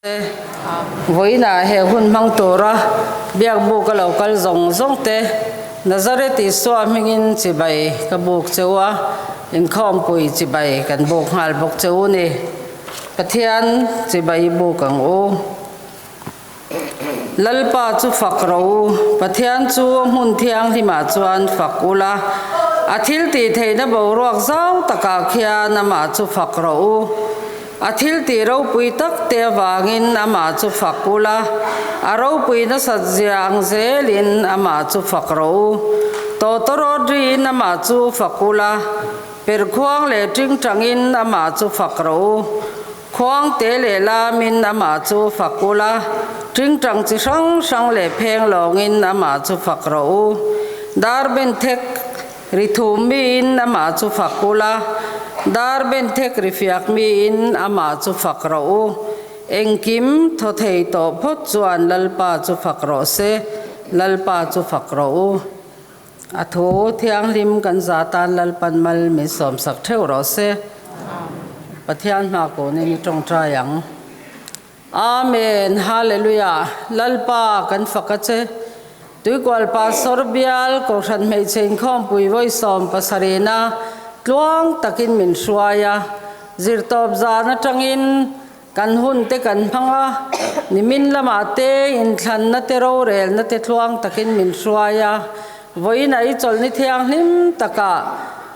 Vawiinah he hun hmang tura biakbuk a lo kal zawng zawng te Nazareth Isua hmingin chibai ka buk che u a, inkhawmpui chibai kan buk nghal bawk che u ni. Pathian chibai i buk ang u. Lalpa chu fak rawh u, Pathian chu a hmun thianghlimah chuan fak ula, a thil tih theihna boruak zau takah khian amah chu fak rawh u. A thil tih ropui tak te avangin amah chu fak ula, a ropui nasat zia ang zelin amah chu fak rawh u. Tawtawrawt riin amah chu fak ula, perkhuang leh tingtangin amah chu fak rawh u. Khuang te leh lamin amah chu fak ula, tingtang chi hrang hrang leh pheng lawngin amah chu fak rawh u. Dar benthek Ri thum miin amah chu fak ula, dar benthek ri fiak miin amah chu fak rawh u. Engkim thaw thei tawh phawt chuan Lalpa chu fak rawh se, Lalpa chu fak rawh u. A thu thianghlim kan za tan Lalpan mal min sawmsak theuh rawh se. Pathian hma kunin i tawngtai ang. Amen Hallelujah Lalpa kan fak a che. Tuikual Pastor bial Kohhran hmeichhe inkhawmpui vawi 70na tluang takin min hruai a, zirtawp zan atangin kan hun te kan hmang a, nimin lamah te inthlanna te rorelna te tluang takin min hruai a, vawiin a i chawlhni thianghlim takah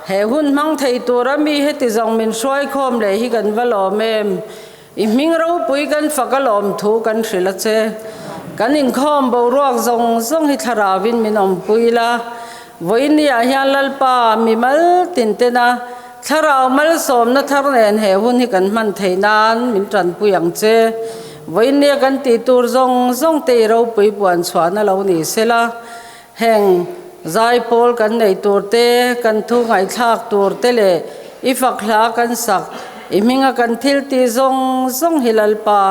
he hun hmang thei tura mi heti zawng min hruaikhawm leh hi kan va lawm em? I hming ropui kan fak a lawmthu kan hrilh a che. Kan inkhawm boruak zawng zawng hi thlaravin min awmpui la. Vawinia hian Lalpa mi mal tintena thlarau malsawmna thar nen he hun hi kan hman theih nan min tanpui ang che. Vawinia kan tih tur zawng zawng te i ropui puan chhuahna lo ni sela. Heng zaipawl kan neih tur te, kan thu ngaihthlak tur te leh i fak hla kan sak, i hminga kan thil tih zawng zawng hi Lalpa,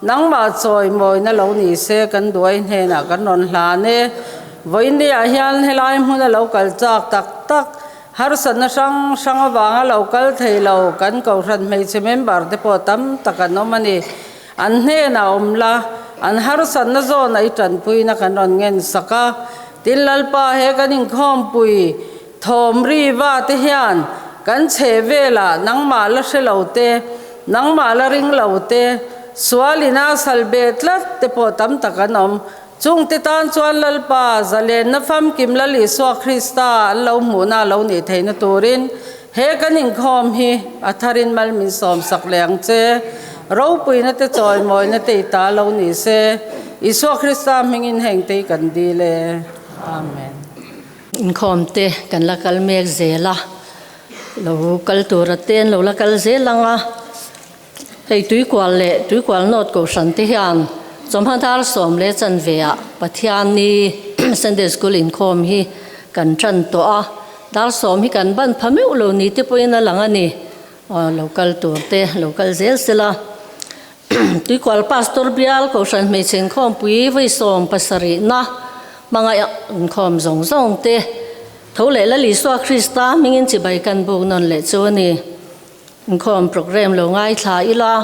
nangmah chawimawina lo ni se kan duai hnenah kan rawn hlan e. Vawinia hian helai hmuna lo kal chak tak tak, harsatna hrang hrang avanga lo kal thei lo kan kohhran hmeichhe member te pawh tam tak an awm a ni. An hnenah awm la, an harsatna zawn a i tanpuina kan rawn ngen sak a. Tin, Lalpa he kan inkhawmpui thawm ri va te hian kan chheh velah nangmah la hre lo te, nangmah la ring lo te, sual ina sal beh tlat te pawh tam tak an awm. Chungte tan chuan Lalpa zalenna famkim Lal Isua Krista an lo hmuhna a lo nih theihna turin He kan inkhawm hi a tharin mal min sawmsak leh ang che. Ropuina te chawimawina te i ta lo ni se. Isua Krista hmingin heng te hi kan dil e. Amen. Inkhawm te kan la kal mek zel a, lo kal tura te an lo la kal zel ang a. Hei Tuikual leh Tuikual North Kohhran te hian chawhma dar 10:15 ah Pathianni Sunday School inkhawm hi kan tan tawh a, dar 10 hi kan ban pha meuh lo ni te pawhin a lang a ni. Aw lo kal tur te lo kal zel sela. Tuikual Pastor Bial Kohhran Hmeichhe Inkhawmpui vawi 70na hmanga inkhawm zawng zawng te tho leh Lal Isua Krista hmingin chibai kan buk nawn leh chu a ni. Inkhawm program lo ngaithla ila.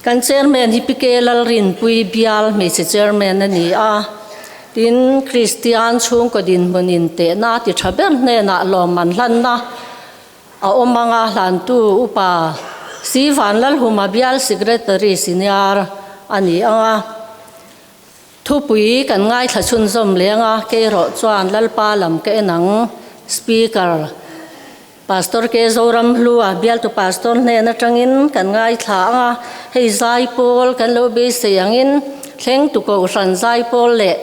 Kan chairman hi PK Lalrinpui bial hmeichhe chairman a ni a. Tin, Kristian chhungkaw dinhmun intehna ti tha ber hnenah lawmman hlanna a awm anga hlantu upa Si Vanlalhuma bial secretary senior a ni anga. Thupui kan ngaithla chhunzawm leng a, keirawh chuan Lalpa lam ka en ang. Speaker, Pastor K. Zoram Hlua, bialtu pastor hnen atangin kan ngaithla ang a, hei zaipawl kan lo beisei angin thlengtu kohhran zaipawl leh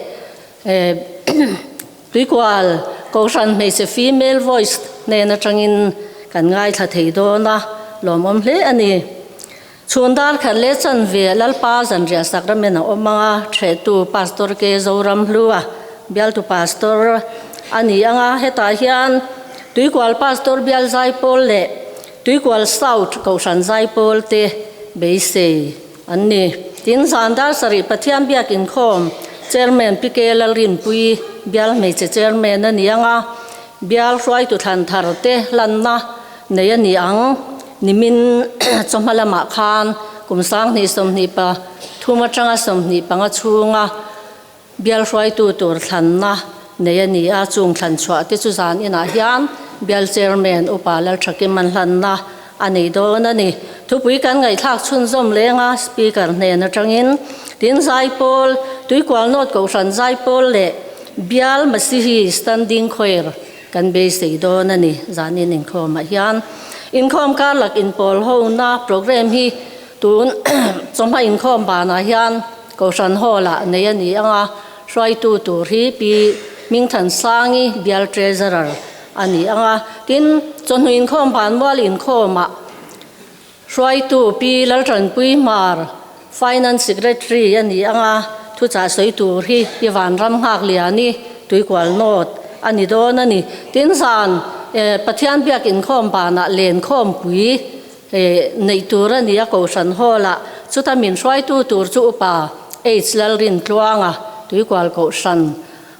tuikual kohhran hmeichhe female voice hnen atangin kan ngaithla thei dawn a, lawmawm hle a ni. Chhun dar khat leh chanve Lalpa zanriah sakramen a awm ang a, thehtu Pastor K. Zoram Hlua, bialtu pastor a ni ang a, hetah hian Tuikual Pastor Bial Zaipawl leh Tuikual South Kohhran Zaipawl te beisei an ni. Tin, zan dar 7 Pathian biak inkhawm Chairman Pi K. Lalrinpui, bial hmeichhe Chairman a ni ang a, bial hruaitu thlan thar te hlanna nei a ni ang. Nimin chawhma lamah khan kum 2023 atanga 25 chhunga bial hruaitu tur thlanna nei a ni a, chung thlan chhuah te chu zan inah hian bial chairman Upa Lalthakiman hlanna a nei dawn a ni. Thupui kan ngaihthlak chhunzawm leng a, Speaker hnen atangin tin Zaipawl, Tuikual North Kohhran Zaipawl leh Bial Masihi Standing Choir kan beisei dawn a ni. Zanin inkhawmah hian inkhawm karlak inpawl hona programme hi tun chawhma inkhawm banah hian Kohhran Hall-ah nei a ni ang a, hruaitu tur hi Pi Hmingthansangi Bial Treasurer a ni ang a. Tin, chawhnu inkhawm banmual inkhawmah hruaitu Pi Laltanpui Hmar, Finance Secretary a ni ang a, thuchah sawi tur hi Pi Vanram Nghakliani, Tuikual North a ni dawn a ni. Tin, zan Pathian biak inkhawm banah lenkhawmpui Neih tur a ni a Kohhran Hall-ah chuta min hruaitu tur chu Upa H Lalrintluanga Tuikual Kohhran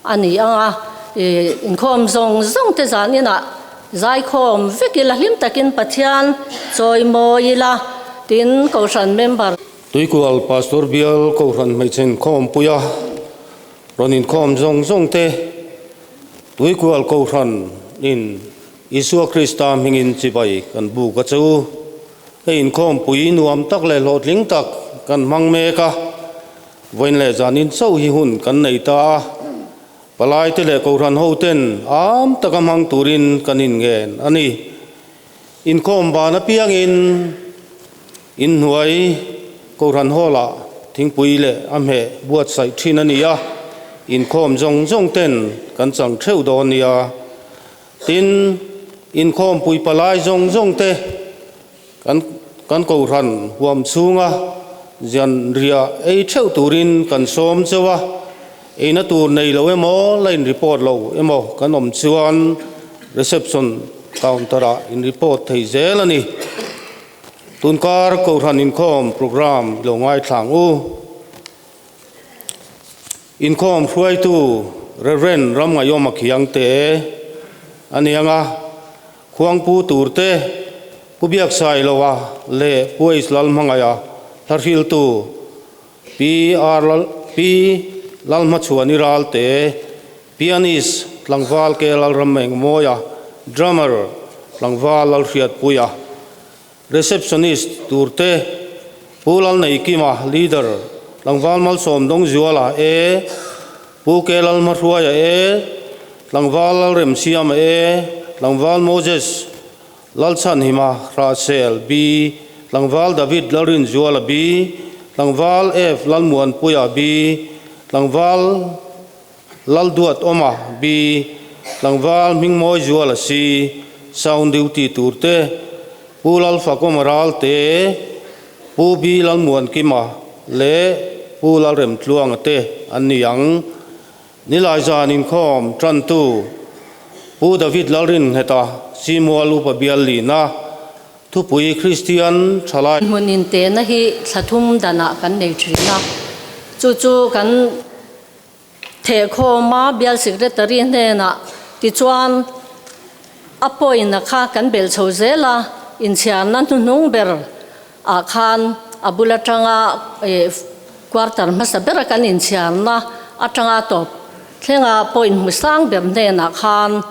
a ni ang a, inkhawm zawng zawng te zan inah zaikhawm vek ila hlim takin Pathian chawimawi ila tin Kohhran member. Tuikual Pastor Bial Kohhran Hmeichhe Inkhawmpuia rawn inkhawm zawng zawng te Tuikual Kohhran in Isua Krista hmingin chibai kan buk a chu. Hei inkhawmpui nuam tak leh hlawhtling tak kan hmang mek a, vawiin leh zanin chauh hi hun kan nei ta a, palaite leh kohhran hoten am taka hmang turin kan inngen a ni. Inkhawm ban apiangin inhnuai kohhran hall-ah thingpui leh a hmeh buatsaih thin a ni a, inkhawm zawng zawng ten kan chang theuh dawn nia. Tin, inkhawmpui palai zawng zawng te kan kan kohhran huam chhunga zian riah ei theuh turin kan sawm cheu a, eina tur nei lo emaw la in report lo emaw kan awm chuan reception counter ah in report thei zel a ni. Tunkar kohhran inkhawm program i lo ngaithlang u. Inkhawm hruaitu Rev. Ramngaiawma Khiangte a ni ang a, Khuangpu turte Pu Biaksailoa leh Pu H. Lalhmangaia hlahriltu Pi R. Pi Lalhmachhuani Ralte, Pianist Tlangval K. Lalramengmawia, Drummer Tlangval Lalhriatpuia. Receptionist turte Pu Lalneikima, Leader, Tlangval Malsawm Dawngzuala e, Pu Ke Lalhmahruaia e, Tlangval Lalremsiama e, Tlangval Moses Lalchhanhima Hrahsel B, Tlangval David Lalrinzuala B, Tlangval F Lalmuanpuia B, Tlangval Lalduat Awma, B, Tlangval Hmingmawi Zuala C, Sound Duty tur te, Pu Lalfakawma Ralte, Pu B Lalmuankima leh Pu Lalremtluanga te an ni ang. Nilai zan inkhawm tantu Pu David Lalringheta, Simual Upa Bial Lina, Thupui Kristian Thalai. Hmun intehna hi thla thum danah kan nei thin a, chu chu kan Thehkhawma bial secretary hnenah tichuan a point-a kha kan belh chho zel a, inchhiarna hnuhnung ber ah khan a bul atanga quarter hmasa bera kan inchhiarna atanga tawp thlenga point hmu sang ber hnenah khan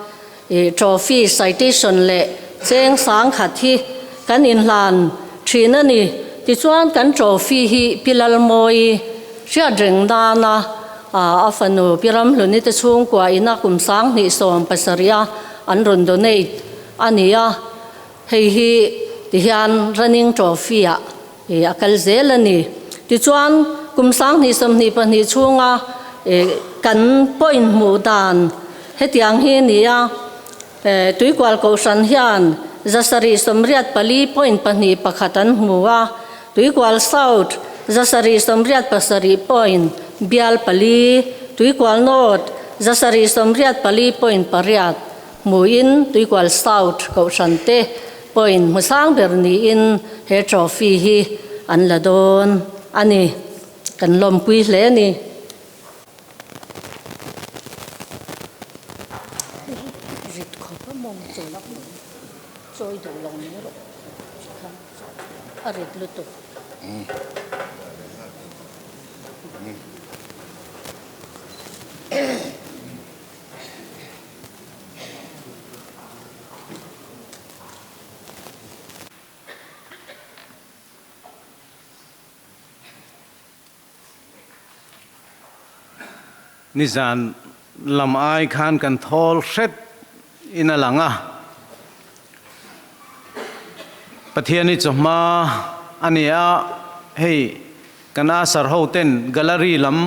trophy, citation leh cheng sang khat hi kan inhlan thin a ni. Tichuan kan trophy hi Pi Lalmawi hriat reng nana a fanu Pi Ramhluni te chhungkua ina kum 2017 a an rawn donate a ni a, hei hi tihian running trophy ah a kal zel a ni. Tichuan kum 2022 chhunga kan point hmuh dan hetiang hi a ni a, Tuikual Kohhran hian 784.21 an hmu a, Tuikual South 787 point bial pali, Tuikual North 784.8 hmuin Tuikual South Kohhran te point hmu sang ber niin he trophy hi an la dawn a ni. Kan lawmpui hle a ni. Rit khawp a mawng chawi chawi duh lo mai rawh a rit lutuk. Nizan lam ai khan kan thawl hret in a lang a. Pathian hi chawhma a ni a, hei kan Asar ho ten gallery lam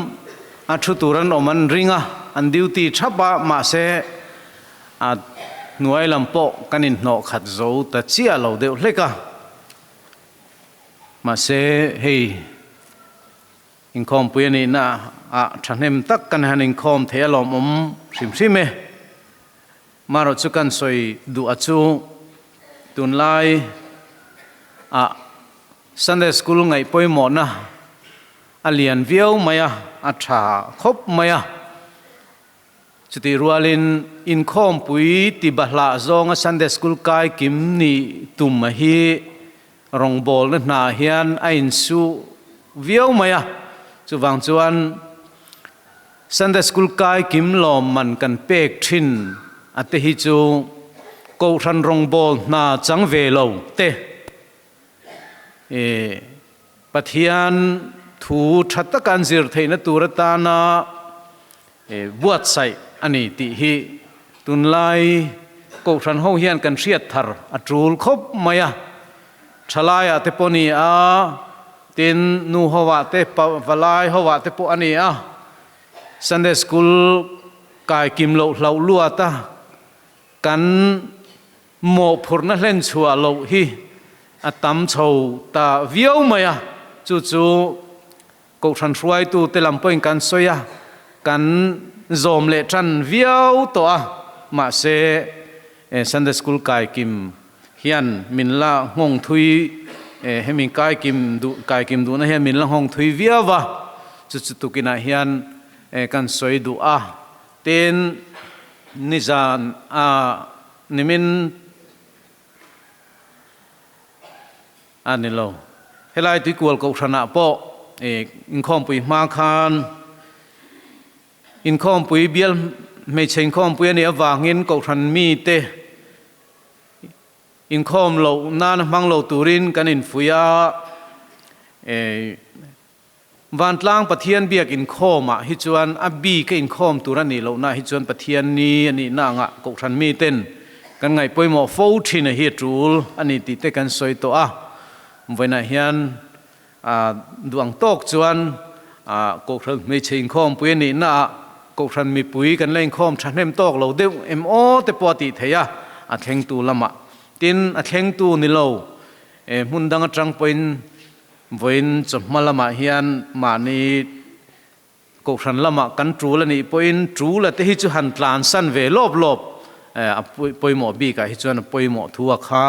a thu tur an awm an ring a, an duty thap a, mahse a hnuai lam pawh kan inhnawh khat zo ta chiah lo deuh hlek a. Mahse hei inkhawmpui a nihna ah thahnem tak kan han inkhawm thei a lawmawm hrim hrim e. Marawh chu kan sawi duh a chu tunlai ah Sunday School ngaih pawimawhna a lian viau mai a, a tha khawp mai a. Chutih rualin inkhawmpui ti bahlah zawnga Sunday School kai kim nih tum a hi rawngbawlna hna hian a insu viau mai a. Chuvang chuan Sunday School kai kim lawmman kan pek thin a te hi chu Kohhran rawngbâwl hna chang ve lo te Pathian thu tha taka an zir theihna tur atana buatsaih a ni tih hi tunlai Kohhran ho hian kan hriat thar a tul khawp mai a. Thalaiah te pawh a ni a, tin nu hoah te, valai hoah te pawh a ni a. Sunday School kai kim loh hlauh luat a kan mawhphurhna hlen chhuah loh hi a tam chho ta viau mai a, chu chu Kohhran hruaitu te lam pawhin kan sawi a, kan zawm leh tan viau tawh a, mahse Sunday School kai kim hian min la nghawng thui hemi kai kim duh kai kim duhna hian min la nghawng thui viau a, chu chu tukinah hian kan sawi duh a, tin nizan a nimin a ni lo. Helai Tuikual Kohhranah pawh inkhawmpui hma khan inkhawmpui bial hmeichhe inkhawmpui a nih avangin Kohhran mite inkhawm loh nana hmang lo turin kan infuih a. Vantlang Pathian biak inkhawmah hi chuan a bik a inkhawm tur a nih lohna hi chuan Pathian ni a nihna angah Kohhran miten kan ngaih pawimawh fo thin a hi a tul a ni tih te kan sawi tawh a. Vawiinah hian duh ang tawk chuan Kohhran hmeichhe inkhawmpui a nihna ah Kohhran mipui kan la inkhawm thahnem tawk lo deuh em aw te pawh a tih theih a, a thlengtu lamah. Tin, a thlengtu ni lo hmun dang atang pawhin Vawiin chawhma lamah hian mahni Kohhran lamah kan tul a nih pawhin tul a te hi chu han tlansan ve lawp lawp a pawimawh bikah hi chuan a pawimawh thu a kha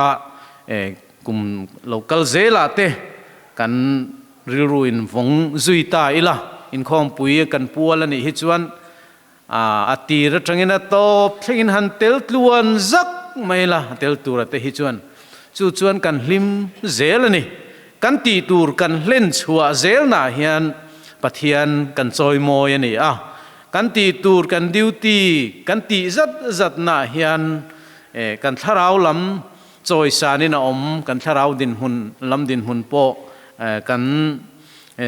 kum lo kal zelah te kan rilru in vawng zui ta ila inkhawmpui kan pual a nih hi chuan a tir atangin a tawp thlengin han tel tluan zak mai la, a tel tur a te hi chuan chu chuan kan hlim zel a ni. Kan tih tur kan hlen chhuah zelnaah hian Pathian kan chawimawi a ni a, kan tih tur kan duty kan tih zat zatnaah hian kan thlarau lam chawisanin a awm, kan thlarau dinhmun lam dinhmun pawh kan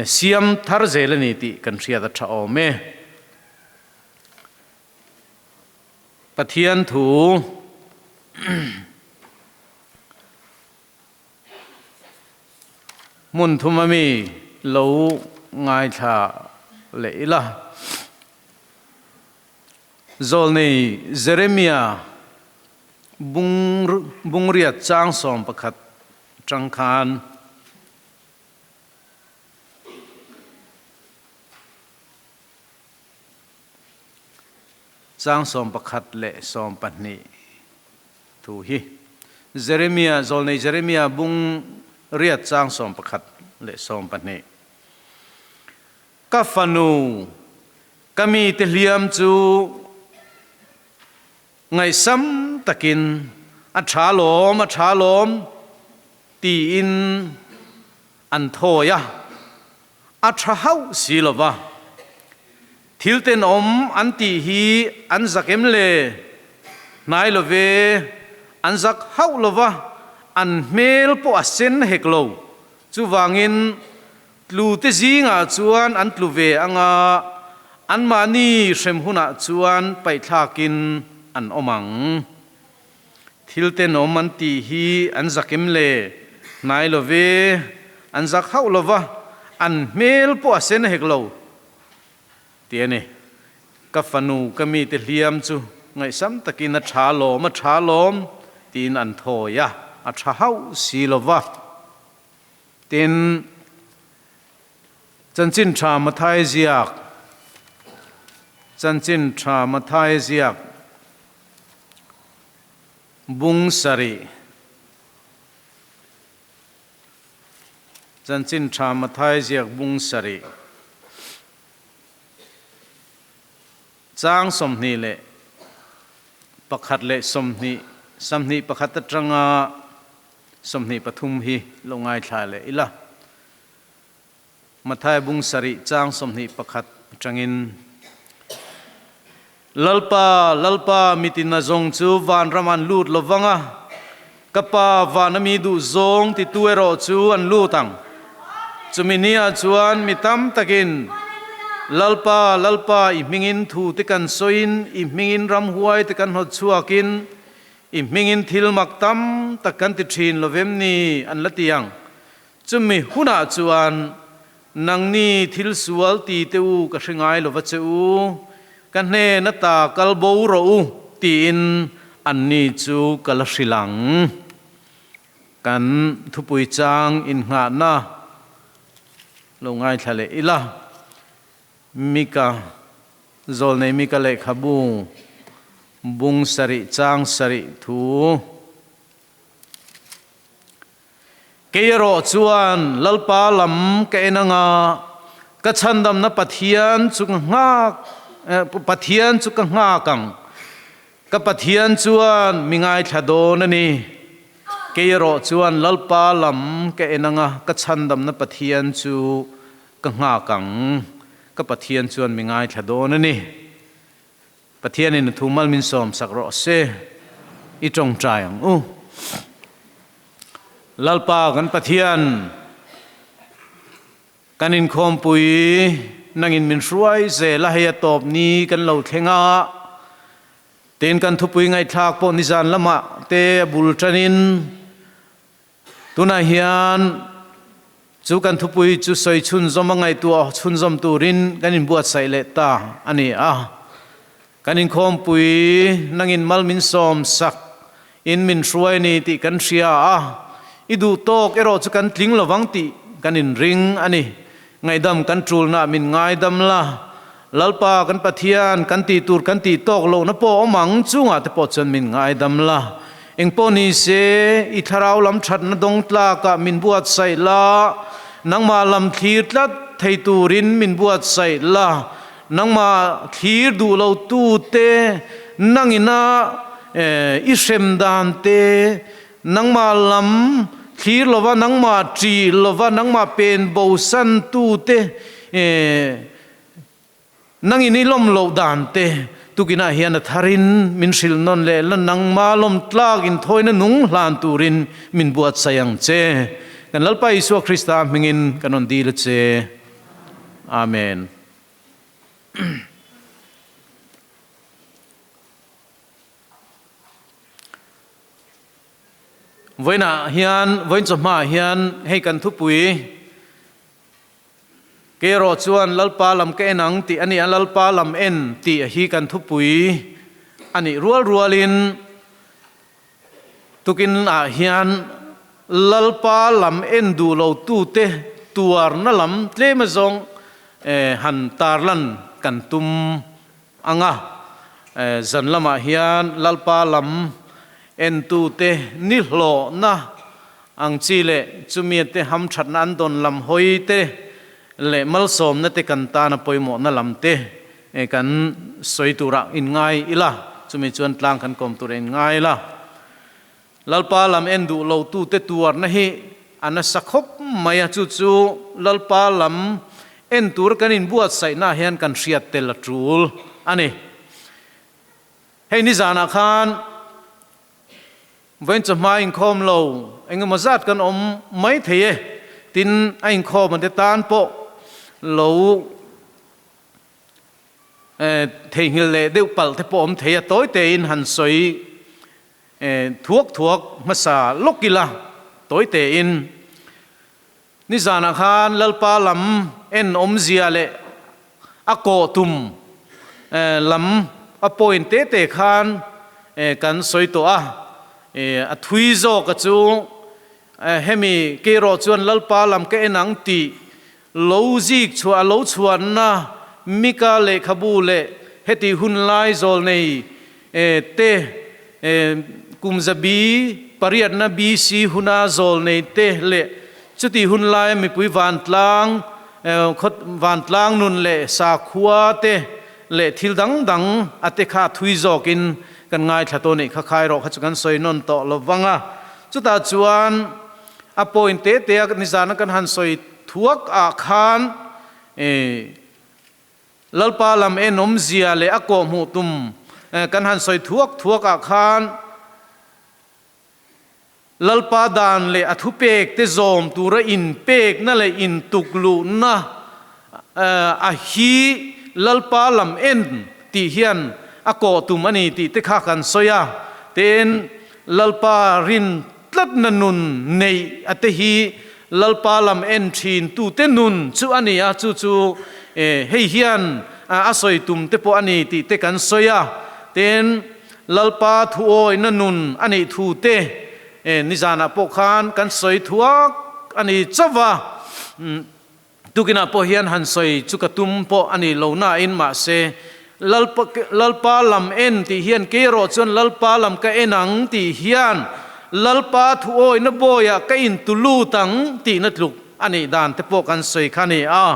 siam thar zel a ni tih kan hriat a tha awm e. Pathian thu hmun thum a mi lo ngaithla leh ila. Zawlnei Jeremia bungriat chang 11 tang khan. Chang 11 leh 12 thu hi Jeremia, zawlnei Jeremia bung riat chang 11 leh 12. Ka fanu, ka mite hliam chu ngaihsam takin a tha lawm, a tha lawm tiin. an thawi a, a tha hauh si lo va. Thil tenawm an tih hi an zak em le? Hnai lo ve, an zak hauh lo va, an hmel pawh a sen hek lo. Chuvangin, tlu te zingah chuan an tlu ve anga, anmahni hrem hunah chuan paihthlakin an awm ang. Thil tenawm an tih hi an zak em le? Hnai lo ve, an zak hauh lo va, an hmel pawh a sen hek lo ti a ni. Ka fanu ka mite hliam chu ngaihsam takin a tha lawm, a tha lawm tiin an thawi a, a tha hauh si lo va. Tin, Chanchin Tha Mathai ziak, Chanchin Tha Mathai ziak, Bung sarih Chanchin Tha Mathai ziak bung sarih chang 21 leh 20 21 atanga 23 hi lo ngaithla leh ila. Matthai bung sarih chang 21 atangin, Lalpa, Lalpa, mitin a zawng chu vanram an lut lo vang a, ka Pa van a mi duh zawng titu erawh chu an lut ang. Chumi nia chuan mi tam takin, Lalpa, Lalpa, i hmingin thu te kan sawiin, i hmingin ramhuai te kan hnawt chhuakin, i hmingin thil mak tam tak kan ti thin lo vem ni, an la ti ang. Chumi hunah chuan nangni thil sual ti te u ka hre ngai lova che u, ka hnen ata kal bo rawh u tiin anni chu ka la hrilh ang. Kan thupui chang innghahna lo ngaithla leh ila. Mika, Zawlnei Mika lehkhabu bung sarih chang sarih thu. Kei erawh chuan Lalpa lam ka en anga, ka chhandamna Pathian chu ka nghak, Pathian chu ka nghak ang. Ka Pathian chuan mi ngaithla dawn a ni. Kei erawh chuan Lalpa lam ka en anga, ka chhandamna Pathian chu ka nghak ang. Ka Pathian chuan mi ngaithla dawn a ni. Pathianin a thu mal min sawmsak rawh se, i tawngtai ang u. Lalpa kan Pathian, kan inkhawmpui nangin min hruai zel a, hei a tawp ni kan lo thleng a, tin kan thupui ngaihthlak pawh nizan lamah te a bul tanin, Tunah hian chu kan thupui chu sawi chhunzawm a ngaihtuah chhunzawm turin kan inbuatsaih leh ta a ni a. Kan inkhawmpui nangin mal min sawm sak in min hruai ni tih kan hria a, i duh tawk erawh chu kan tling lovang tih kan inring a ni. Ngaihdam kan tulna min ngaidam la, Lalpa kan Pathian kan tih tur kan tih tawk lohna pawh awm ang chungah te pawh chuan min ngaidam la. Engpawh ni se, i thlarau lam thatna dawng tlakah min buatsaih la, nangmah lam thlir tlat thei turin min buatsaih la, nangmah thlir duh lo tute nangina i hrem dan te, nangmah lam thlir lova, nangmah ṭih lova, nangmah pen bosan tute, Nangin i lawm loh dan te tukinah hian a tharin min hrilh nawn leh la, nangma lawm tlak inthawina nung hlan turin min buatsaih ang che. Kan Lalpa Isua Krista hmingin kan rawn dil a che. Amen. Vawiinah hian, vawiin chawhmaah hian hei kan thupui, Kei erawh chuan Lalpa lam ka en ang tih a ni a, Lalpa lam en tih hi kan thupui a nih rual rualin tukin ah hian Lalpa lam en duh lo tute tuarna lam tlem azawng han tarlan kan tum ang a, zan lamah hian Lalpa lam entute nihlawhna ang chi leh chumiate hamthatna an dawn lam hawi te leh malsawmna te kan tana pawimawhna lam te kan sawi turah inngai ila, chumi chuan tlang kan kawm turah inngai ila. Lalpa lam en duh lotute tuarna hi a nasa khawp mai a, chu chu Lalpa lam en tur kan inbuatsaihnaah hian kan hriat tel a tul a ni. Hei nizanah khan vawiin chawhma inkhawm lo engemaw zat kan awm mai thei e, tin a inkhawm ante tan pawh lo theihnghilh leh deuh palh te pawh awm thei a, tawi tein han sawi thuak thuak hmasa lawk ila tawi tein. Nizanah khan Lalpa lam en awmzia leh a kawh tum lam a point te te khan kan sawi tawh a, a thui zawk a chu hemi keirawh chuan Lalpa lam ka en ang tih lo zik chhuah a lo chhuanna Mika lehkhabu leh heti hun lai zawlnei te kum zabi pariatna BC huna zawlnei te leh chuti hun laia mipui vantlang vantlang nun leh sakhua te leh thil dang dang a te kha thui zawkin kan ngaithla tawh nih kha khai rawh kha chu kan sawi nawn tawh lo vang a. Chutah chuan a point te te a nizana kan han sawi thuak ah khan Lalpa lam en awmzia leh a kawhhmuh tum kan han sawi thuak thuak ah khan Lalpa dan leh a thupek te zawm tura inpekna leh intukluhna a hi Lalpa lam en tih hian a kawh tum a ni tih te kha kan sawi a. Tin, Lalpa rin tlatna nun neih a te hi Lalpa lam en thin tute nun chu a ni a, chu chu hei hian a sawi tum te pawh a ni tih te kan sawi a. Tin, Lalpa thuawina nun a nih thu te nizanah pawh khan kan sawi thuak a ni chauh va. Tukinah pawh hian han sawi chu ka tum pawh a ni lo nain mahse Lalpa Lalpa lam en tih hian kei erawh chuan Lalpa lam ka en ang tih hian Lalpa thuawihna bawiah ka intu lut ang tihna tluk a nih dan te pawh kan sawi kha a ni a.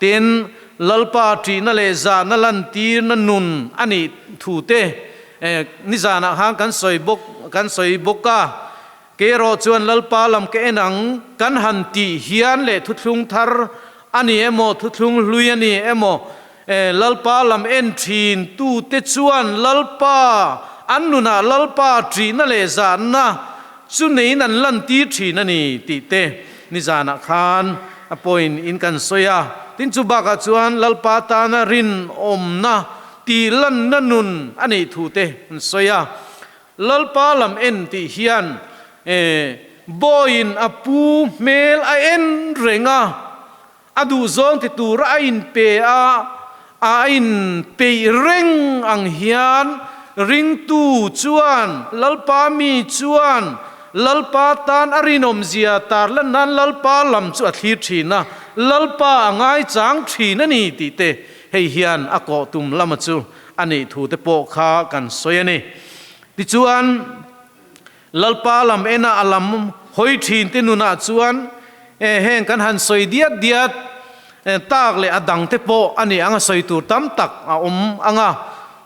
Tin, Lalpa ṭihna leh zahna lantirna nun a nih thu te nizanah khan kan sawi bawk kan sawi bawk a. Kei erawh chuan Lalpa lam ka en ang kan han tih hian leh thuthlung thar a ni emaw, thuthlung hlui a ni emaw, Lalpa lam en thin tute chuan Lalpa an nunah Lalpa ṭihna leh zahna chu neiin an lantir thin a ni tih te nizanah khan a point in kan sawi a. Tin, chu bakah chuan Lalpa tana rinawmna tih lanna nun a nih thu te an sawi a. Lalpa lam en tih hian bawiin a pu hmel a en reng a, a duhzawng ti tura a inpe a, a inpeih reng ang hian ringtu chuan Lalpa mi chuan Lalpa tan a rinawmzia tarlan nan Lalpa lam chu a thlir thin a, Lalpa a ngaichang thin a ni tih te hei hian a kawh tum lama chu a nih thu te pawh kha kan sawi a ni. Tichuan, Lalpa lam ena a lam hawi thin te nunah chuan heng kan han sawi diat diat tak leh a dang te pawh a nih anga sawi tur tam tak a awm ang a,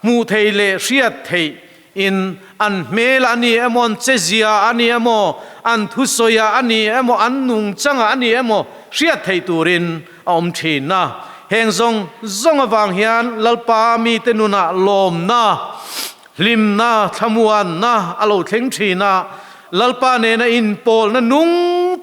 hmuh theih leh hriat theih in an hmel a ni emaw, an chezia a ni emaw, an thusawiah a ni emaw, an nungchangah a ni emaw hriat theih turin a awm thin a. Heng zawng zawng avang hian Lalpa mite nunah lawmna, hlimna, thlamuanna a lo thleng thin a. Lalpa nena inpawlna nung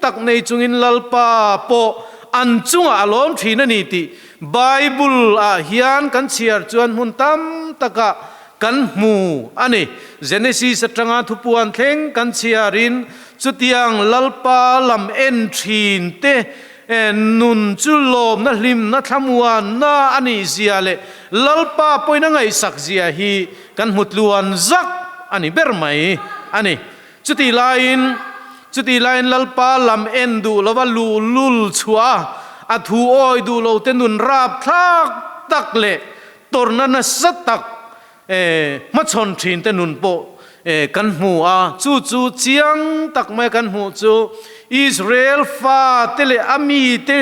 tak nei chungin Lalpa pawh an chungah a lawm thin a ni tih Bible ah hian kan chhiar chuan hmun tam takah kan hmu a ni. Genesis atanga thupuan thleng kan chhiarin chutiang Lalpa lam en thin te Nun chu lawmna, hlimna, thlamuanna a nih zia leh Lalpa pawhin a ngaihsak zia hi kan hmu tluan zak a ni ber mai a ni. Chutih laiin, chutih laiin Lalpa lam en duh lova luhlul chhuah a, a thu awi duh lo te nun rapthlak tak leh tawrhna nasa tak hmachhawn thin te nun pawh kan hmu a, chu chu chiang tak mai kan hmuh chu Israel fa te leh a mi te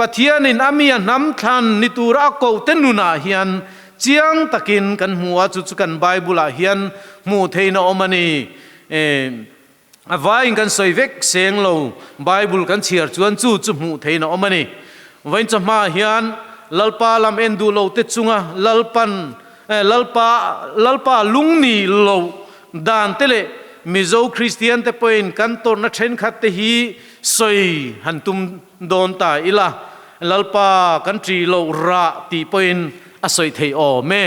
Pathianin a mi a hnam thlan ni tura a koh te nunah hian chiang takin kan hmu a, chu chu kan Bible ah hian hmuh theihna awm a ni. A vaiin kan sawi vek seng lo, Bible kan chhiar chuan chu chu hmuh theihin a awm a ni. Vawiin chawhma hian Lalpa lam en duh lo te chunga Lalpan Lalpa Lalpa lungni lo dan te leh Mizo Kristian te pawhin kan tawrhna thenkhat te hi sawi han tum dawn ta ila, Lalpa kan ṭih loh rah tih pawhin a sawi theih awm e.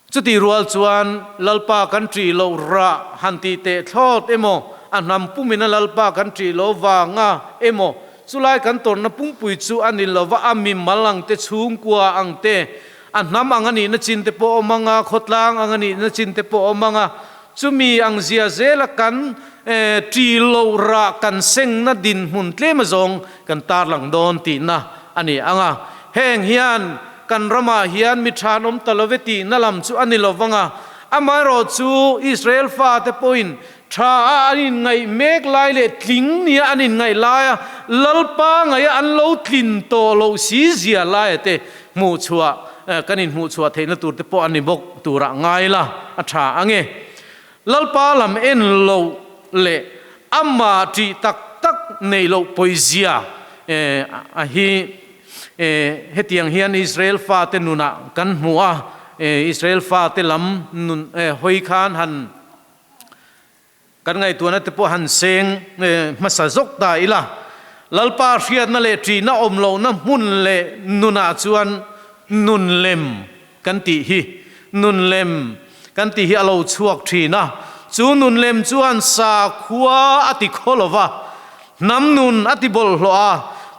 Chutih rual chuan Lalpa kan ṭih loh rah han tih teh thlawt emaw, a hnam pumin a Lalpa kan ṭih loh vanga emaw, chulai kan tawrhna pumpui chu a ni lova, a mimal ang te, chhungkua ang te, a hnam ang a nihna chin te pawh awm ang a, khawtlang ang a nihna chin te pawh awm ang a, chumi ang zia zela kan ṭih loh rah kan sengna dinhmun tlem azawng kan tarlang dawn tihna a ni ang a. Heng hian Kan ramah hian mi than awm ta love tihna lam chu a ni lo vang a, amaherawhchu Israel fate pawhin tha a an inngaih mek lai leh tling nia an inngaih laia Lalpa ngaia an lo tlin tawh loh si zia laia te hmuhchhuah kan inhmuhchhuah theihna tur te pawh a ni bawk turah ngai la a tha ang e. Lalpa lam en loh leh amah ṭih tak tak neih loh pawizia a hi Hetiang hian Israel fate nunah kan hmu a, Israel fate lam nun hawi khan han kan ngaihtuahna te pawh han seng hmasa zawk ta ila. Lalpa hriatna leh ṭihna awm lohna hmun leh nunah chuan nun lem kan tih hi nun lem kan tih hi a lo chhuak thin a, chu nun lem chuan sakhua a ti khaw lo va, hnam nun a ti bawlhhlawh a,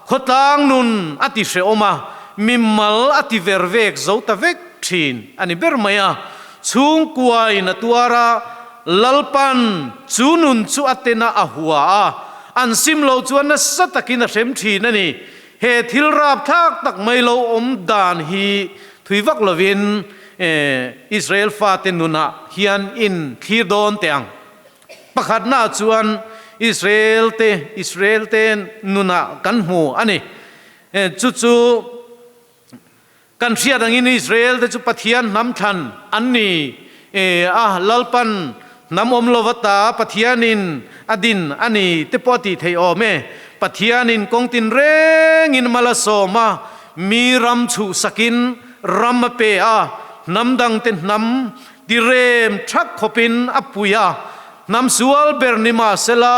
khawtlang nun a ti hrehawm a, mimal a ti ver vek zo ta vek thin a ni ber mai a, chhungkuain a tuar a, Lalpan chu nun chu a tena a hua a, an sim lo chuan nasa takin a hrem thin a ni. He thil rapthlak tak mai lo awm dan hi thui vak lovin Israel fate nunah hian in thlir dawn teh ang. Pakhatnaah chuan Israel te Israel te nunah kan hmu a ni. Chu chu Kan hriat angin Israel te chu Pathian hnam thlan an ni a, Lalpan hnam awm lova ta Pathianin a din a ni te pawh a tih theih awm e. Pathianin kawng tin rengin mal a sawm a, mi ram chhuhsakin ram a pe a, hnam dangte hnam tirem thak khawpin a pui a, hnam sual ber ni mahsela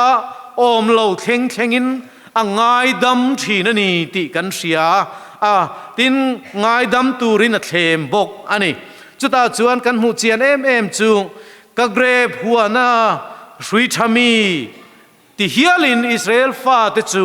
awm lo thleng thlengin A ngaidam thin a ni tih kan hria a, tin, ngaidam turin a thlem bawk a ni. Chutah chuan kan hmuh chian em em chu, Ka grep huana hrui tha mi ti hialin Israel fate chu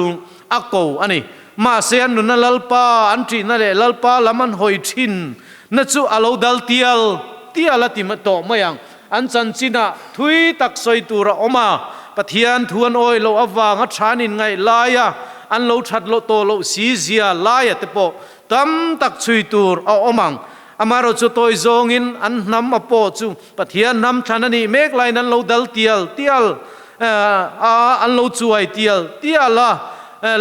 a ko a ni. Mahse an nuna Lalpa an ṭihna leh Lalpa lam an hawi thin na chu a lo dal tial tial a ti tawh mai ang. An chanchinah thui tak sawi tur a awm a, Pathian thu an awi loh avanga than inngaih laia an lo that loh tawh loh si zia laia te pawh tam tak chhui tur a awm ang. Amaherawhchu chu tawi zawngin an hnam a pawh chu Pathian hnam thlan a nih mek laiin an lo dal tial tial a, an lo chuai tial tial a,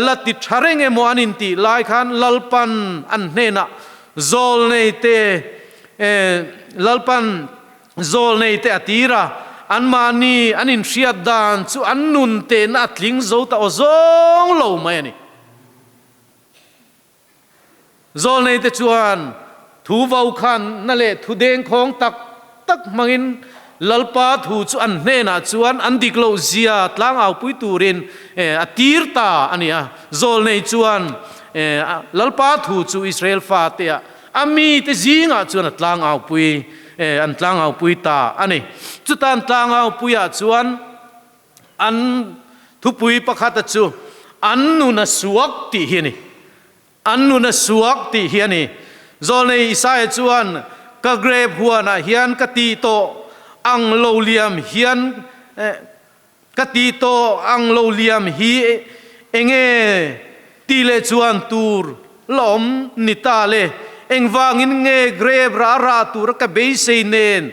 la ti tha reng emaw an intih lai khan Lalpan an hnenah zawlnei te Lalpan Zawlnei te a tir a, anmahni an inhriat dan chu an nun tehna a tling zo ta aw zawng lo mai a ni. Zawlnei te chuan thu vokhanna leh thu dengkhawng tak tak hmangin Lalpa thu chu an hnenah chuan an dik loh zia tlangaupui turin a tir ta a ni a. Zawlnei chuan Lalpa thu chu Israel fateah A mite zingah chuan a tlangaupui, an tlangaupui ta a ni. Chuta an tlangaupuiah chuan an thupui pakhata chu an nun a suak tih hi a ni. An nun a suak tih hi a ni. Zawlnei Isaia chuan, Ka grep huanah hian ka tih tawh ang lo liam hian, Ka ti tawh ang lo liam hi enge ti leh chuan tur la awm ni ta le? Engvangin nge grape rah rah tura ka beisei nen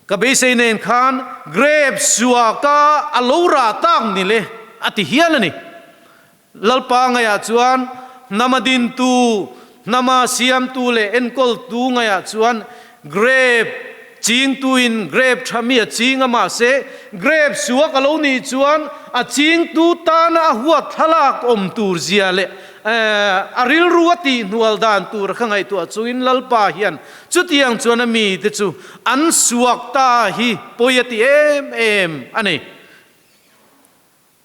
ka beisei nen khan grape suaka a lo rah tak ni le? a ti hial a ni. Lalpa ngaiah chuan hnama dintu, hnama siamtu leh enkawltu ngaiah chuan grape. Chingtuin grape tha mi a ching a mahse grape suak a lo nih chuan a chingtu tana a huat thlalak awm tur zia leh a rilru a tihhnual dan tur kha ngaihtuah chungin Lalpa hian chutiang chuan a mite chu an suak ta hi pawi a ti em em a ni.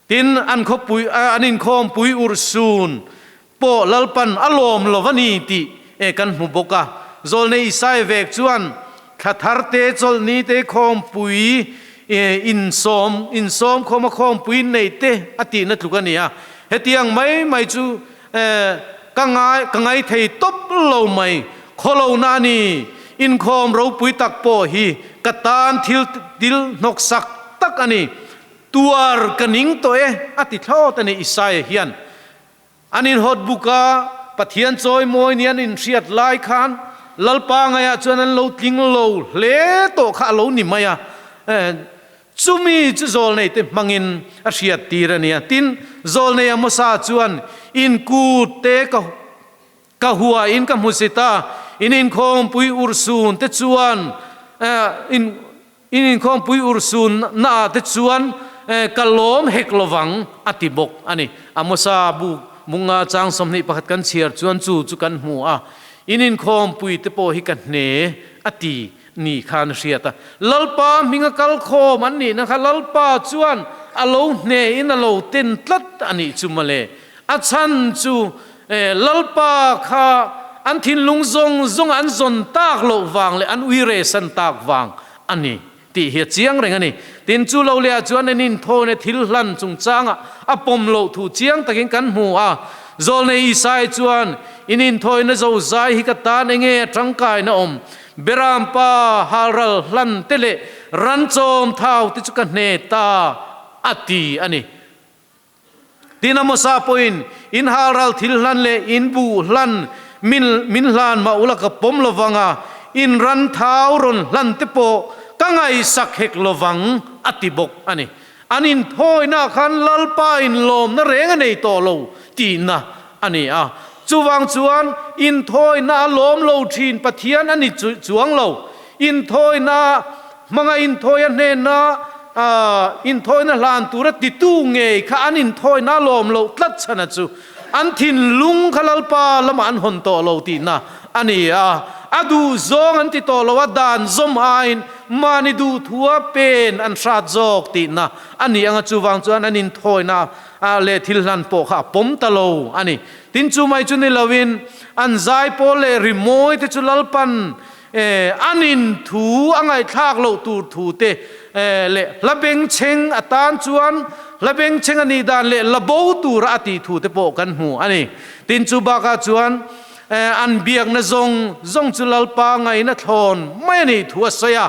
Tin, an khawpui, an inkhawmpui urhsun pawh Lalpan a lawm lo a ni tih kan hmu bawk a. Zawlnei Isaiah vek chuan, Thla thar te, chawlhni te, khawmpui insawm, insawm khawma khawmpui neih te a tihna tluk a ni a. Hetiang mai mai chu ka ngai, ka ngai thei tawp lo mai. Khawlohna a ni, inkhawm ropui tak pawh hi ka tan thil til hnawksak tak a ni. Tuar ka ning tawh e, a ti thlawt a ni Isaiah hian. An inhawt buk a, Pathian chawimawi ni an inhriat lai khan Lalpa ngaiah chuan an lo tling lo hle tawh kha a lo ni mai a. Chumi chu zawlneite hmangin a hriat tir a nia. Tin, zawlnei Amosa chuan inkut te ka Ka hua in ka hmusit a, in inkhawmpui urhsun te chuan in in inkhawmpui urhsun na ah te chuan ka lawm hek lovang a ti bawk a ni. Amosa bu bunga chang 21 kan chhiar chuan chu chu kan hmu a, in inkhawmpui te pawh hi ka hne a ti ni khan a hriat a. Lalpa hminga kal khawm an nihna kha Lalpa chuan a lo hne in a lo ten tlat a nih chu mawle. A chhan chu Lalpa kha an thinlung zawng zawng an zawn tak loh vang leh an uire san tak vang a ni tih hi a chiang reng a ni. Tin, chu lo lehah chuan an inthawina thil hlan chungchangah a pawm loh thu chiang takin kan hmu a. Zawlnei Isai chuan, In inthawina zozai hi ka tan enge a tangkaina awm? Beram pa halral hlan te leh ran chawm thau te chu ka hne ta, a ti a ni. Tin, Amosa pawhin, In halral thil hlan leh in buh hlan min min hlan mah ula ka pawm lovang a, in ran thau rawn hlan te pawh ka ngaihsak hek lovang, a ti bawk a ni. An inthawina khan Lalpa inlawmna reng a nei tawh lo tihna a ni a. Chuvang chuan inthawina a lawm lo thin Pathian a ni chuang lo. Inthawina hmanga inthawi a hnena inthawina hlan tura titu ngei kha an inthawina a lawm loh tlat chhan a chu an thinlung kha Lalpa lamah an hawn tawh lo tihna a ni a. A duh zawng an ti tawh lo a, dan zawm aiin mahni duhthua pen an hrat zawk tihna a ni ang a. Chuvang chuan an inthawina leh thil hlan pawh kha a pawm ta lo a ni. Tin, chu mai chu ni loin an zaipawl leh rimawi te chu Lalpan an in thu a ngaihthlak loh tur thu te leh hla bengchheng atan chuan hla bengchheng a nih dan leh la bo tura a tih thu te pawh kan hmu a ni. Tin, chu bakah chuan an biakna zawng zawng chu Lalpa ngaihna thlawn mai a nih thu a sawi a.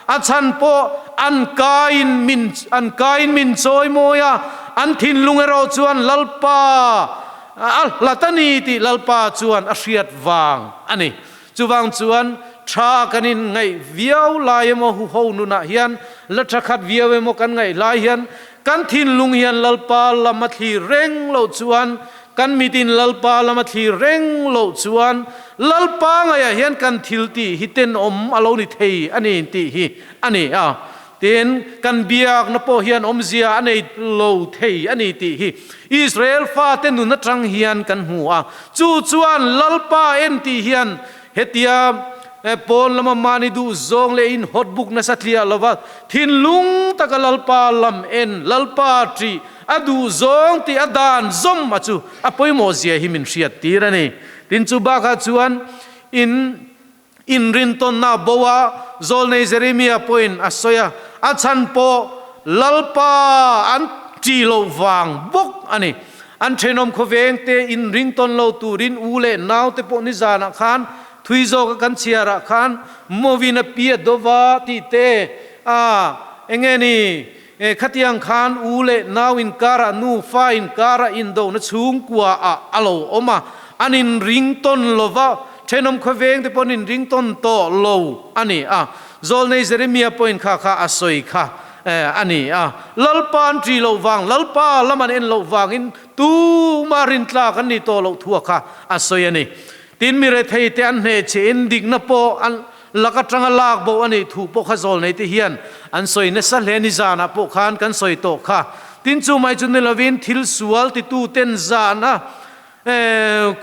A chhan pawh an kaiin min an kaiin min chawi mawi a, an thinlung erawh chuan Lalpa a hlat a ni tih Lalpa chuan a hriat vang a ni. Chuvang chuan tha kan in ngaih viau lai emaw huho nunah hian la tha khat viau emaw kan ngaih lai hian kan thinlung hian Lalpa lam a thlir reng loh chuan Kan mitin Lalpa lama thlir reng loh chuan Lalpa ngaiah hian kan thil tih hi tenawm a lo ni thei a ni tih hi a ni a. Tin, kan biakna pawh hian awmzia a nei lo thei a ni tih hi Israel fate nun atang hian kan hmu a. Chu chuan Lalpa en tih hian hetia pawn lama mahni duh zawng leh inhawt buk nasa tliah lova thinlung taka Lalpa lam en, Lalpa ṭih, A duh zawng tih a dan zawm a chu a pawimawh zia hi min hriat tir a ni. Tin, chu bakah chuan in inrintawnna a bo a, Zawlnei Jeremia pawhin a sawi a, a chhan pawh Lalpa an ṭih loh vang bawk a ni. An ṭhenawm khawveng te inrintawn lo turin u leh nau te pawh nizanah khan thui zawka kan chhiarah khan Mawin a pi a dova tih te a enge ni? E, khatiang khan u leh nau inkarah, nufa inkarah indona chhungkua ah a lo awm a, an inring tawn lo va, thenawm khawveng te pawh an inring tawn tawh lo a ni a. Zawlnei Jeremia pawhin kha kha a sawi kha a ni a. Lalpa an ṭih loh vang, Lalpa lam an en loh vangin tumah rintlak an nih tawh loh thua kha a sawi a ni. Tin, mi rethei te an hnehchhe in dikna pawh an. lak atanga lak bo a nih thu pawh kha zawlneite hian an sawi nasa hle nizanah pawh khan kan sawi tawh kha. Tin chu mai chu ni lovin thil sual tituten zana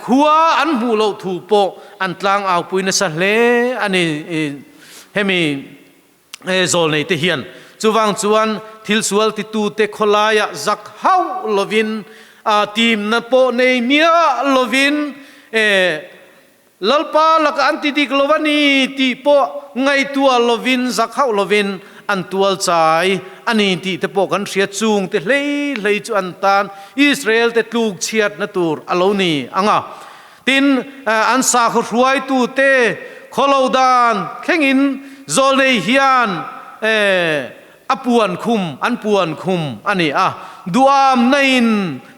khua an hmuh loh thu pawh an tlang aupui nasa hle a ni hemi zawlneite hian. Chuvang chuan thil sual titute khawlaiah zak hauh lovin timna pawh nei miah lovin Lalpa laka an ti dik lo a ni tih pawh ngaihtuah lovin zak hauh lovin an tual chai a ni tih te pawh kan hria. Chung te hlei hlei chu an tan Israel te tluk chhiatna tur a lo ni ang a. Tin, an sakhaw hruaitu te khawlo dan thlengin zawlnei hian a puan khum an puan khum a ni a. Duamna in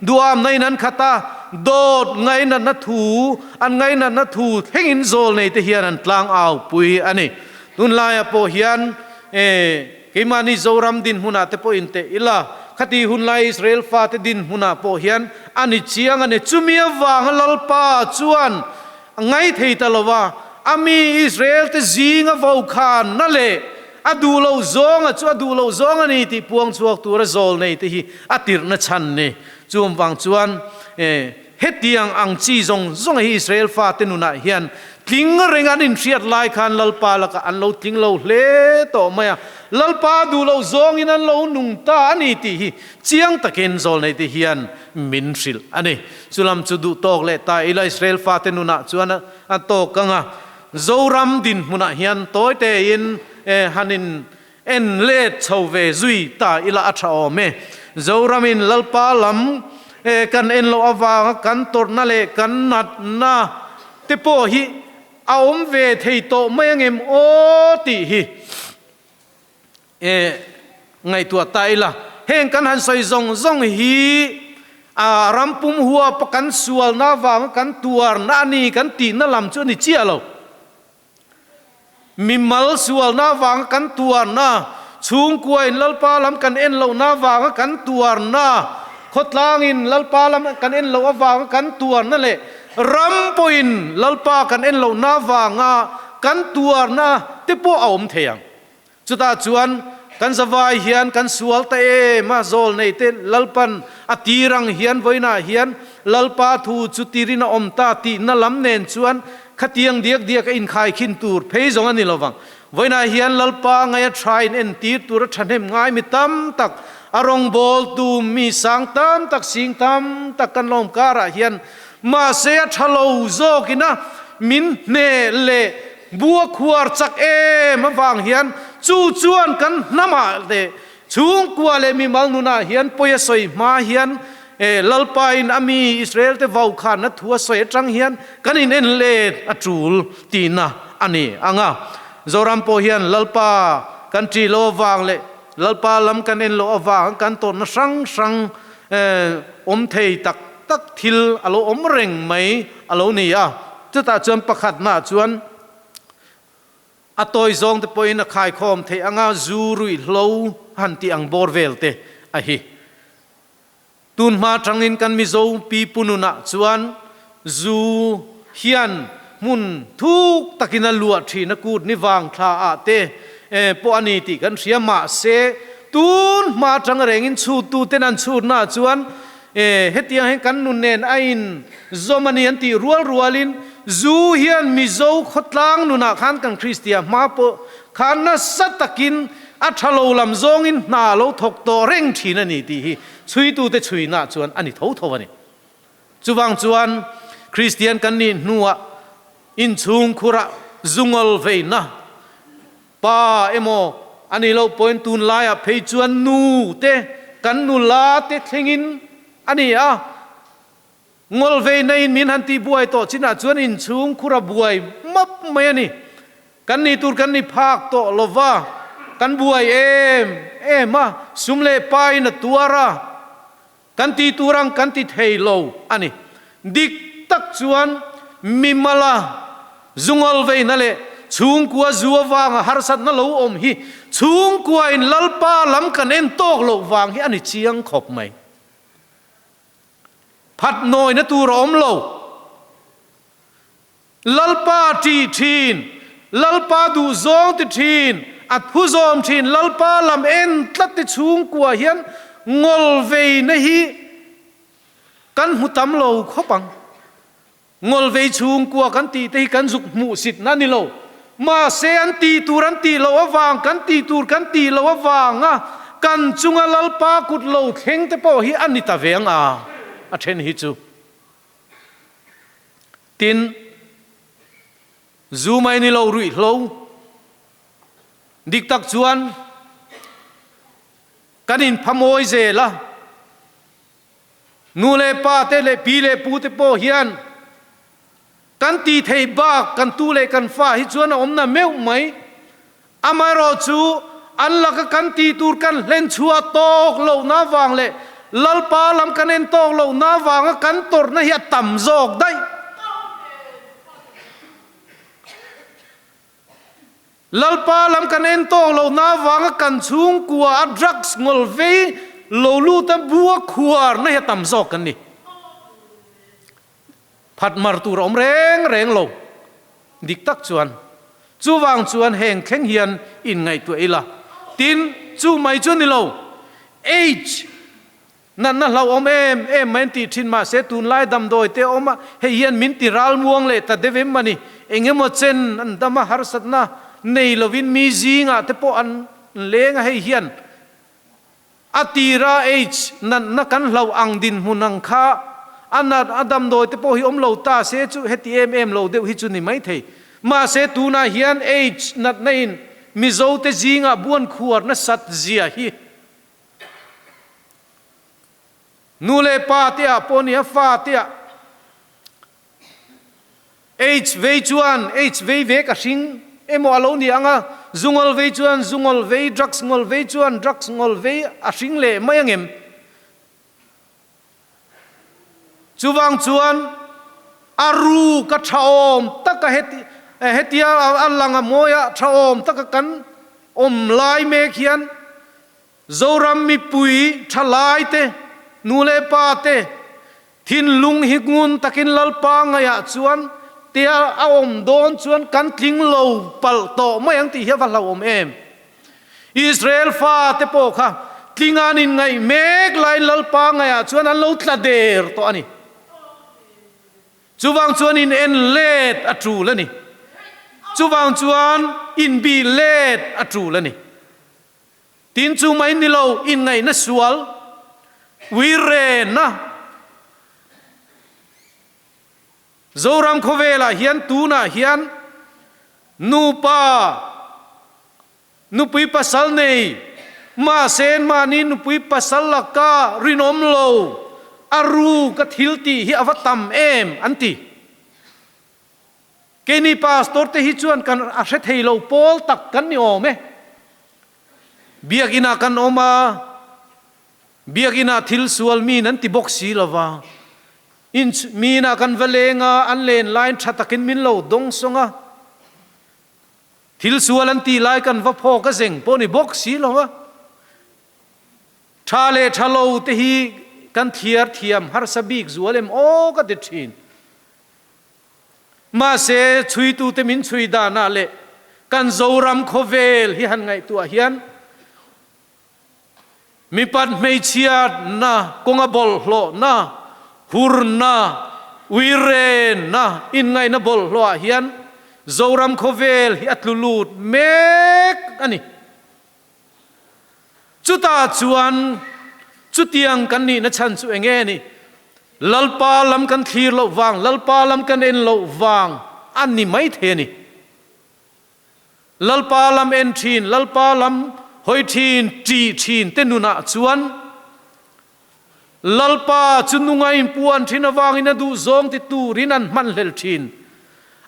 duamna in an khat a, dawt ngainatna thu an ngainatna thu thlengin zawlnei te hian an tlang au pui a ni. Tunlaiah pawh hian keimahni Zoram dinhmunah te pawh inteh ila, khati hunlai Israel fate dinhmunah pawh hian a ni chiang a ni. Chumi avanga Lalpa chuan A ngaithei ta lo a, a mi Israel-te zinga vokhanna leh a duh loh zawnga chu a duh loh zawng a ni tih puang chhuak tura zawlneite hi a tirhna chhan ni. Chum vang chuan hetiang ang chi zawng zawnga hi Israel fate nunah hian tling reng an inhriat lai khan Lalpa lakah an lo tling lo hle tawh mai a, Lalpa duh loh zawngin an lo nung ta a ni tih hi chiang takin zawlneite hian min hrilh a ni. Chulam chu duh tawk leh ta ila Israel fate nunah chuan a tawk ang a, Zoram dinhmunah hian tawi tein han in en let chho ve zui ta ila a tha awm e. Zoramin Lalpa lam kan en loh avanga kan tawrhna leh kan natna te pawh hi a awm ve thei tawh mai angem aw tih hi E, ngaihtuah ta ila, heng kan han sawi zawng zawng hi a ram pum huapa kan sualna avanga kan tuarna a ni kan tihna lam chu a ni chiah lo. Mimal sualna avanga kan tuarna, chhungkuain Lalpa lam kan en lohna avanga kan tuarna, khawtlangin Lalpa lam kan en loh avanga kan tuarna leh ram pawhin Lalpa kan en lohna avanga kan tuarna te pawh a awm thei ang. Chutah chuan kan zavai hian kan sual ta em a, zawl nei te Lalpan a tir ang hian vawiinah hian Lalpa thu chu tirin a awm ta tihna lam nen chuan khatiang diak diak a inkhai khin tur phei zawng a ni lovang. Vawiinah hian Lalpa ngaia tha in entir tur a thahnem ngai mi tam tak, a rawngbawltu mi sang tam tak, sing tam tak kan lawm karah hian mahse a tha lo zawkina min hneh leh Bua khuar chak em avang hian chu chuan kan hnamah leh chhungkua leh mimal nunah hian pawi a sawi hma hian Lalpain a mi Israelte vaukhanna thu a sawi atang hian kan in en let a tul tihna a ni ang a. Zoram pawh hian Lalpa kan ṭih loh avang leh Lalpa lam kan en loh avang kan tawrhna hrang hrang awm thei tak tak thil a lo awm reng mai a lo ni a. Chutah chuan pakhatnaah chuan a tawi zawng te pawhin a khaikhawm theih anga zu ruihhlo han tih ang bawr vel te a hi. Tun hma tangin kan Mizo pipu nunah chuan zu hian hmun thuk takin a luah thin a kut ni vang thla ah te pawh a ni tih kan hria mahse tun hma tang rengin chhuttu ten an chhutnaah chuan E, hetiang hian kan nun nen a in zawm a ni an tih rual rualin zu hian Mizo khawtlang nunah khan kan Kristian hma pawh khan nasa takin a tha lo lam zawngin hna lo thawk tawh reng thin a ni tih hi chhuitute chhuinah chuan a ni tho tho a ni. Chuvang chuan Kristian kan nih hnuah inchhung khurah zungawl veina Pa emaw a nih loh pawhin tunlaiah phei chuan nu te, kan nula te thlengin a ni a, ngawl vei naiin min han tih buai tawh chinah chuan inchhung khur a buai map mai a ni. Kan nih tur kan ni phak tawh lo va, kan buai em em a, sum leh pain a tuar a, kan ti tur ang kan ti thei lo a ni. Dik tak chuan mimala zungawl veina leh chhungkua zu avanga harsatna lo awm hi chhungkuain Lalpa lam kan en tawk loh vang hi a ni chiang khawp mai. Phat nawina tur a awm lo. Lalpa ṭih ṭhin. Lalpa duh zawng ti thin, a thu zawm thin, Lalpa lam en tlat ti chhungkua hian ngawl veina hi kan hmu tam lo khawp ang. Ngawl vei chhungkua kan tih te hi kan zuk hmuh sitna a ni lo. Mahse an tih tur an tih loh avang, kan tih tur kan tih loh avanga kan chunga Lalpa kut lo thleng te pawh hi a ni ta ve ang a, a then hi chu. Tin, zu mai ni lo ruihhlo dik tak chuan kan inphamawi zel a, Nu leh pa te leh pi leh pu te pawh hian kan ti thei bak kan tu leh kan fa hi chuan a awm na meuh mai. Amaherawhchu an laka kan ti tur kan hlen chhuah tawk lohna avang leh Lalpa lam kan en tawk lohna avanga kan tawrhna hi a tam zawk daih. Lalpa lam kan en tawk lo na avanga kan chhungkua a drugs ngawl vei lo lut a bua khuar na hi a tam zawk kan ni. Phat mar tur a awm reng reng lo. Dik tak chuan chuvang chuan heng thleng hian inngaihtuah ila. Tin, chu mai chu ni lo. Age Natna hlauhawm em em mai an tih thin mahse tunlai damdawi te a awm a, hei hian min ti ralmuang leh ta deuh em a ni. Eng emaw chen an dam a, harsatna nei lovin mi zingah te pawh an leng a, hei hian a tira aids natna kan hlauh ang dinhmun ang kha a nat a damdawi te pawh hi awm lo ta se chu heti em em lo deuh hi chu ni maithei. Mahse tunah hian aids natna in Mizo te zingah buan khuar nasat zia hi Nu leh pa te ah pawh nia fa te ah H vei chuan H vei ve ka hring emaw a lo ni ang a, zu ngawl vei chuan zu ngawl vei, drugs ngawl vei chuan drugs ngawl vei a hring leh mai ang em? Chuvang chuan a ru ka tha awm taka heti hetia a lang a mawi a tha awm taka kan awm lai mek hian Zoram mipui thalai te, nu leh pa te thinlung hi ngun takin Lalpa ngaihah chuan tia a awm dawn chuan kan tling lo palh tawh mai ang tih hi a va hlauhawm em. Israel fa te pawh kha tling an inngaih mek laiin Lalpa ngaihah chuan an lo tla der tawh a ni. Chuvang chuan in en let a tul a ni. Chuvang chuan inbih let a tul a ni. Tin chu mai ni lo inngaihna sual, uirenna, Zoram khawvelah hian tunah hian nupa nupui pasal nei mahse mahni nupui pasal laka rinawm lo a ru ka thil tih hi a va tam em an ti. Keini pastor te hi chuan kan a hre thei lo pawl tak kan ni awm e. Biakinn ah kan awm a, Biakinn ah thil sual miin an ti bawk si lo va. In miin ah kan va leng a, an len laiin tha takin min lo dawng sawng a. Thil sual an tih lai kan va phawk a zeng pawh ni bawk si lo va. Tha leh tha lo te hi kan thliar thiam harsa bik zual em aw ka ti thin. Mahse, chhuitute min chhui danah leh kan Zoram khawvel hi han ngaihtuah hian mipat hmeichhiatna, kawnga bawlhhlawhna, hurna, uirenna, inngaihna bawlhhlawhah hian Zoram khawvel hi a tlu lut mek a ni. Chutah chuan chutiang kan nihna chhan chu eng nge ni? Lalpa lam kan thlir loh vang, Lalpa lam kan en loh vang a ni maithei a ni. Lalpa lam en thin, Lalpa lam hawi thin, ṭih thin te nunah chuan Lalpa chu nunga inpuan thin avangin a duh zawng ti turin an hmanhlel thin.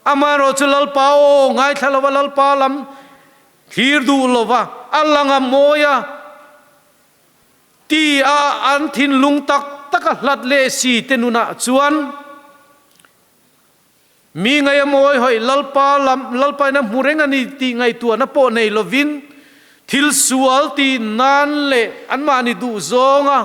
Amaherawhchu Lalpa aw ngaithla lova Lalpa lam Thlir duh lova a lang a mawi a ti a an thinlung tak tak a hlat leh si te nunah chuan mi ngaih a mawi hawi Lalpa lam Lalpa in a hmu reng a ni tih ngaihtuahna pawh nei lovin thil sual tih nan leh anmahni duh zawnga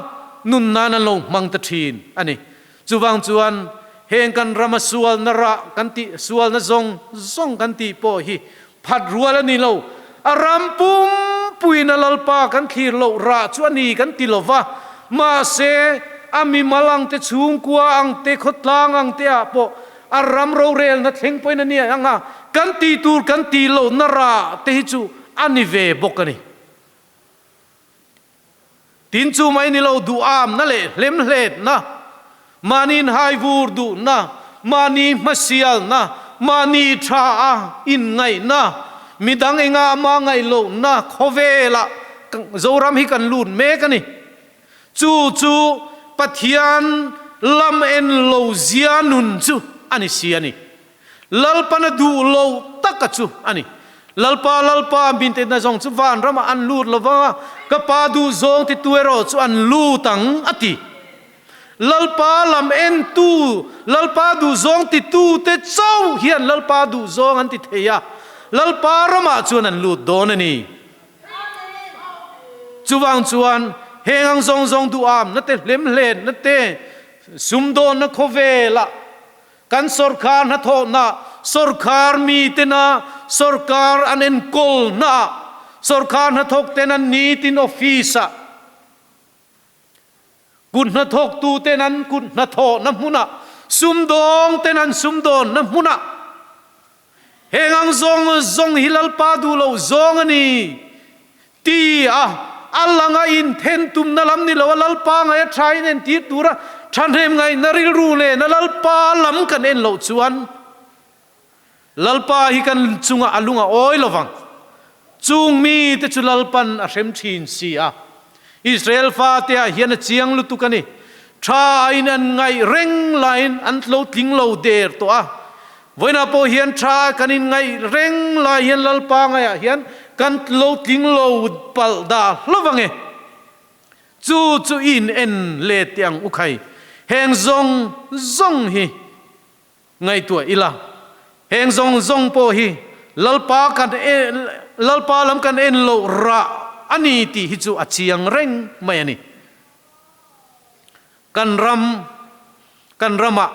nun nan an lo hmang ta thin a ni. Chuvang chuan heng kan rama sualna rah kan tih, sualna zawng zawng kan tih pawh hi Phat rual a ni lo. A ram pumpuiin a Lalpa kan thlir loh rah chu a ni kan ti lo va, mahse a mimal ang te, chhungkua ang te, khawtlang ang te ah pawh a ram rorelna thleng pawhin a ni ang a, kan tih tur kan tih lohna rah te hi chu a ni ve bawk a ni. Tin chu mai ni lo duhamna leh hlemhletna, mahni inhaivur duhna, mahni hmasialna, mahni tha a inngaihna, midang enga ama ngaih lohna khawvelah Zoram hi kan lut mek a ni. Chu chu Pathian lam en lo zia nun chu a ni si a ni. Lalpana duh lo taka chu a ni. Lalpa, Lalpa, min tehna zawng chu van ramah an lut lo vang a, ka Pa duh zawng titu erawh chu an lut ang, a ti. Lalpa lam entu, Lalpa duh zawng titute chauh hian Lalpa duh zawng an ti thei a, Lalpa ramah chuan an lut dawn a ni. Chuvang chuan heng ang zawng zawng duhamna te, hlemhletna te, sumdawnna khawvelah, Kan sorkar hnathawhna, sorkar mitena sorkar an enkawlnaah, sorkar hnathawkten an nitin office-ah, kut hnathawktuten an kut hnathawhna hmunah, sumdawngten an sumdawnna hmunah, heng ang zawng zawng hi Lalpa duh loh zawng a ni ti a, a langa inthen tumna lam ni lo a Lalpa ngaih a tha in entir tura thahnem ngaihna rilru nena Lalpa lam kan en loh chuan Lalpa hi kan chungah a lung a awi lo vang. Chung mite chu Lalpan a hrem thin si a. Israel fate ah hian a chiang lutuk a ni. Tha in an ngaih reng laiin an lo tling lo der tawh a. Vawiinah pawh hian tha kan inngaih reng lai hian Lalpa ngaiah hian kan lo tling lo palh dah hlauh ang e. Chu chu i in en let teh ang u khai. Heng zawng zawng hi ngaihtuah ila. Heng zawng zawng pawh hi Lalpa kan Lalpa lam kan en loh rah a ni tih hi chu a chiang reng mai a ni. Kan ram kan ramah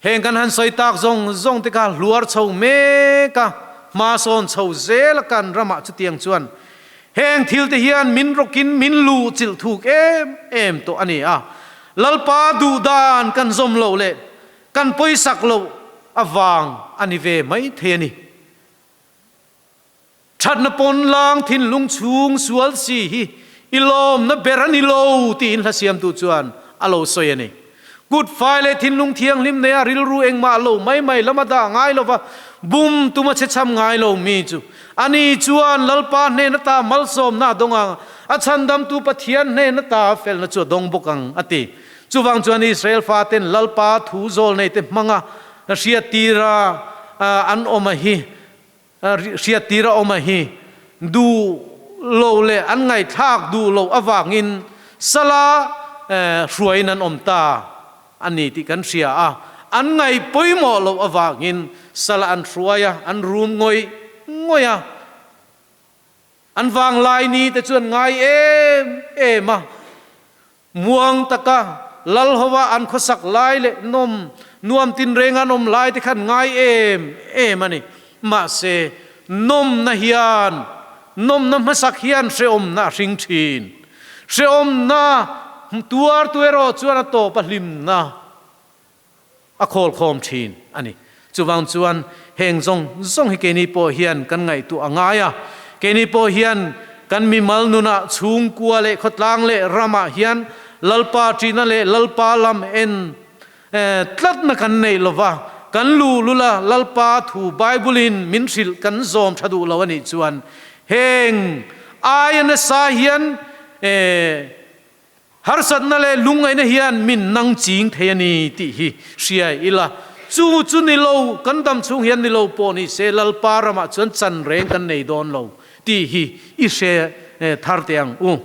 Heng kan han sawi tak zawng zawng te kha hluar chho mek a, hma sawn chho zel a kan ramah chutiang chuan heng thil te hian min rawkin min luh chilh thuk em em tawh a ni a. Lalpa duh dan kan zawm loh leh kan pawisak loh avang a ni ve mai thei a ni. Thatna pawn lang thinlung chhung sual si hi i lawmna ber a ni lo tiin hla siamtu chuan a lo sawi a ni. Kut fai leh thinlung thianghlim neia rilru engmah lo mai mai lama dah ngai lova bum tuma chhechham ngai lo mi chu ani chuan Lalpa hnen ata malsawmna a dawng ang, a chhandamtu Pathian hnen ata felna chu a dawng bawk ang a ti. Chuvang chuan Israel faten Lalpa thu zawl neite hmanga hriattira an awm a hi Hriattir a awm a hi duh lo leh an ngaihthlak duh loh avangin sala hruaiin an awm ta a ni tih kan hria a, an ngaih pawimawh loh avangin sala an hruai a, an rum ngawih ngawih a, an vanglai ni te chu an ngai em em a. Muang taka lal hova an khawsak lai leh nawm nuam tinreng an awm lai te khan ngai em em a ni. Mahse, nawmna hian, nawmna hmasak hian hrehawmna a hring thin. Hrehawmna tuartu erawh chuan a tawp a hlimna a khawlkhawm thin a ni. Chuvang chuan heng zawng zawng hi keini pawh hian kan ngaihtuah a ngai a, keini pawh hian kan mimal nunah chhungkua leh khawtlang leh ramah hian Lalpa ṭihna leh Lalpa lam en tlatna kan neih lova, kan luhlul a, Lalpa thu Bible-in min hrilh kan zawm ṭha duh lo a nih chuan heng aia nasa hian Harsatna leh lungngaihna hian min nang ching thei a ni tih hi hria ila, chu chu ni lo, kan dam chhung hian ni lo pawh ni se Lalpa ramah chuan chan reng kan nei dawn lo tih hi i hre thar teh ang u.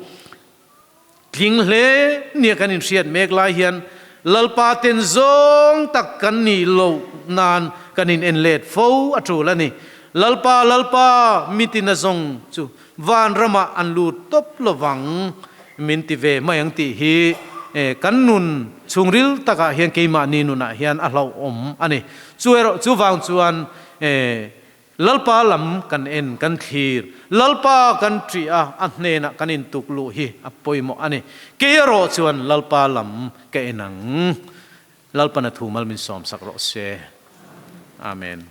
Tling hle nia kan inhriat mek lai hian Lalpa ten zawng tak kan nih loh nan kan in en let fo a tul a ni. Lalpa, Lalpa, mitin a zawng chu Van ramah an lut tawp lovang min ti ve mai ang tih hi kan nun chhungril takah hian keimahni nunah hian a hlauhawm a ni. Chu erawh chuvang chuan. Lalpa lam kan en, kan thlir, Lalpa kan ṭih a, a hnenah kan intuk luh hi a pawimawh a ni. Kei erawh chuan Lalpa lam ka en ang. Lalpan a thu mal min sawmsak rawh se. Amen.